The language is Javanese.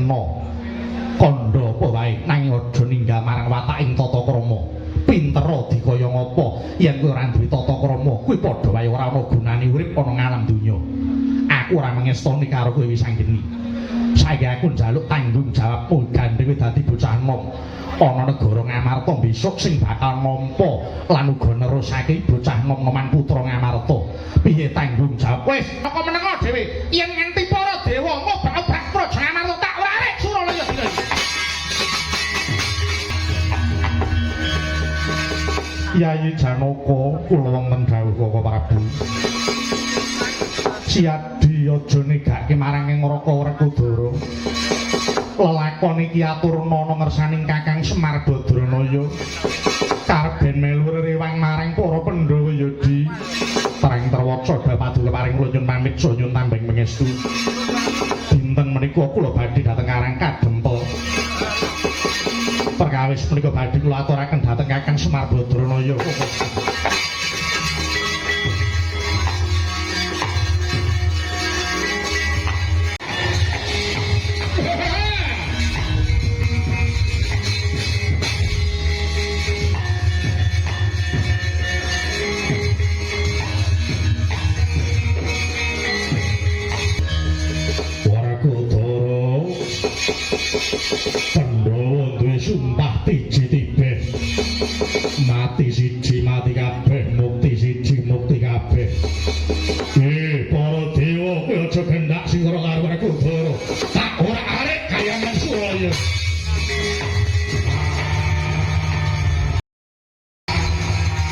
kena. Kandha apa wae nanging aja ninggal marang wataking tata krama. Pintera dikaya ngapa yen kowe ora duwe tata krama, kuwi padha wae ora ana gunane urip ana ngalam donya. Aku ora mengestoni karo kowe Wisanggeni. Saiki aku njaluk tanggung jawabmu gandeng kowe dadi bocah enom ana negara Ngamarta besok sing bakal nampa lan uga nerusake bocah nom-noman putra Ngamarta. Piye tanggung jawab? Wis, teko menengo dhewe. Yen nganti para dewa ngobak-obak praja Ngamarta tak warik Suralaya dina iki. Yayi Janaka, kula wonten dawuh Kaka Prabu. Siadi aja negake marang ing Raka Werkudara. Lelakon iki aturna ana ngersaning Kakang Semar Badranaya. Karep ben melu rerewang marang para Pandhawa ya di. Terang terwaca bapak paring kula nyuwun pamit saha nyuwun tambeng pangestu. Dinten menika kula badhe dhateng Karang Kadempel. Perkawis menika badhe kula aturaken dhateng Kakang Semar Badranaya.